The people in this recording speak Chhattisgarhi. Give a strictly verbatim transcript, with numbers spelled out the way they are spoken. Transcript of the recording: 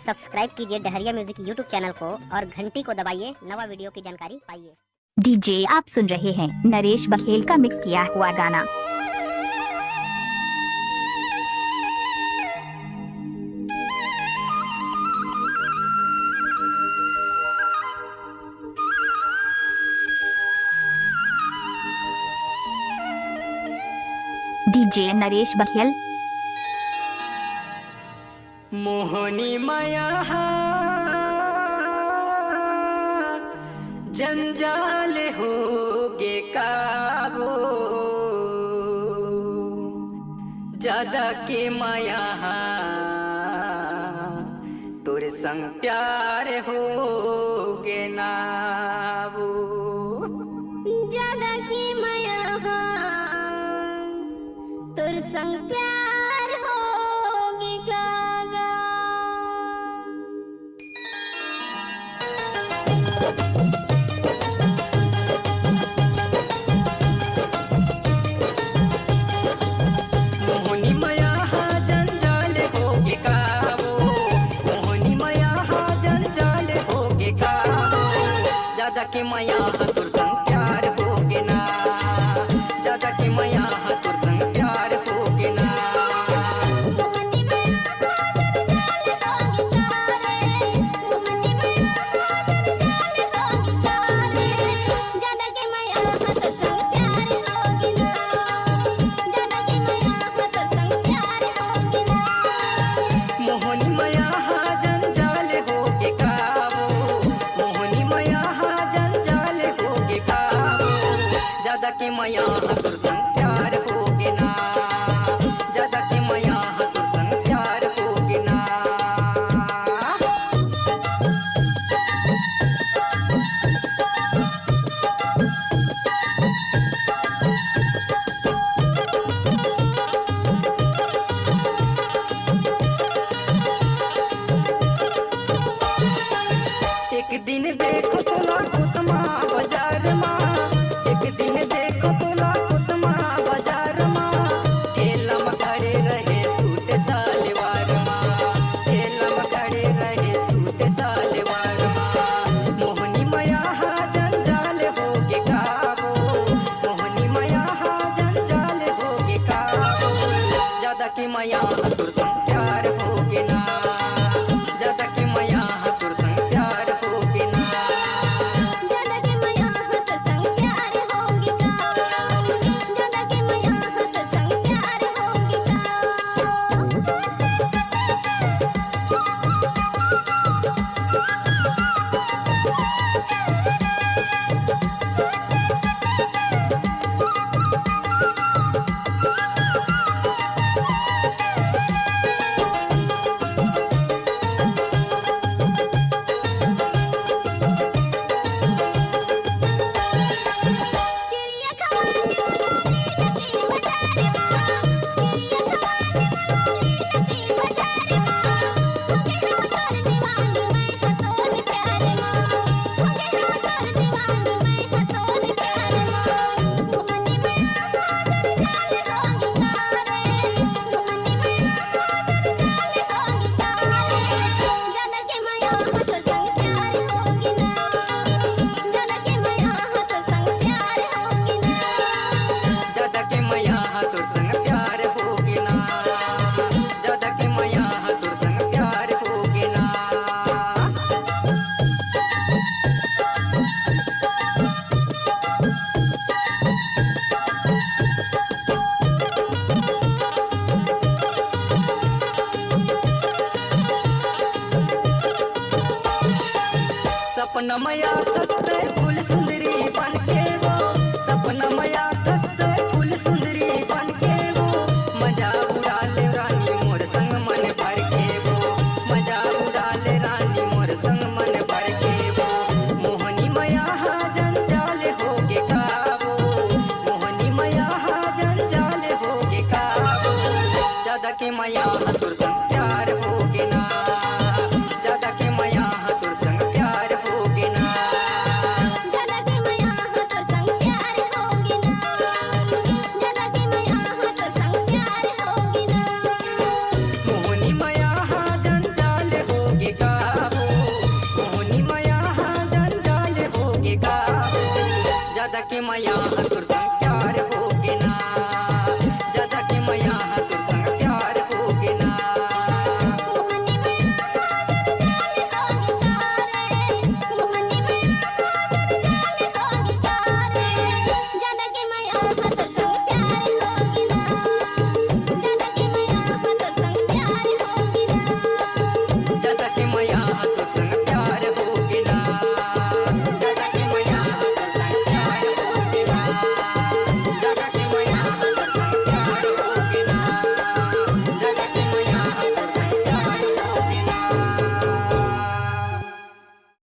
सब्सक्राइब कीजिए डहरिया म्यूजिक यूट्यूब चैनल को और घंटी को दबाइए, नवा वीडियो की जानकारी पाइए। डीजे आप सुन रहे हैं नरेश बघेल का मिक्स किया हुआ गाना। डीजे नरेश बघेल। मोहनी मया हा जंजाल होगे काबो, जादा के मया हा तोर संग प्यार होगे नाबो। जादा के मया हा तोर संग प्यार होगे का गा। मोहनी मया हा जंजाल होगे काबो, मोहनी मया हा जंजाल होगे काबो, जादा के मया हा तोर संग प्यार होगे ना, जादा के मया हा तोर संग प्यार होगे ना। मोहनी मया हा जंजाल होगे काबो, मोहनी मया हा जंजाल होगे काबो, जादा के मया हा तोर संग प्यार होगे ना, जादा के मया हा तोर संग प्यार होगे ना। एक दिन देखो तोला कोतमा बाजार मा, एक दिन देखो तोला कोतमा बाजार मा, ठेला म खड़े रहे सूट सलवार मा, ठेला म खड़े रहे सूट सलवार मा। मोहनी मया हा जंजाल होगे काबो, मोहनी मया हा जंजाल होगे काबो, जादा के मया हा तोर संग प्यार होगे ना, जादा के मया हा तोर संग प्यार होगे ना। जादा के मया हा तोर संग प्यार होगे का, जादा के मया हा तोर संग प्यार होगे का। जादा के मया हा तोर संग प्यार होगे ना, जादा के मया हा तोर संग प्यार होगे ना। सपना मया थस तैं फूल सुंदरी बन के वो, सपना मया थस तैं फूल सुंदरी बन के वो, मजा उड़ा ले रानी मोर संग मन भर के वो, मजा उड़ा ले रानी मोर संग मन भर के वो। मोहनी मया हा जंजाल होगे काबो, मोहनी मया हा जंजाल होगे काबो, जादा के मया हा तोर संग प्यार होगे ना, जादा के मया हा तोर संग प्यार होगे ना। जादा के मया हा तोर संग प्यार होगे ना, यहाँ तोर संग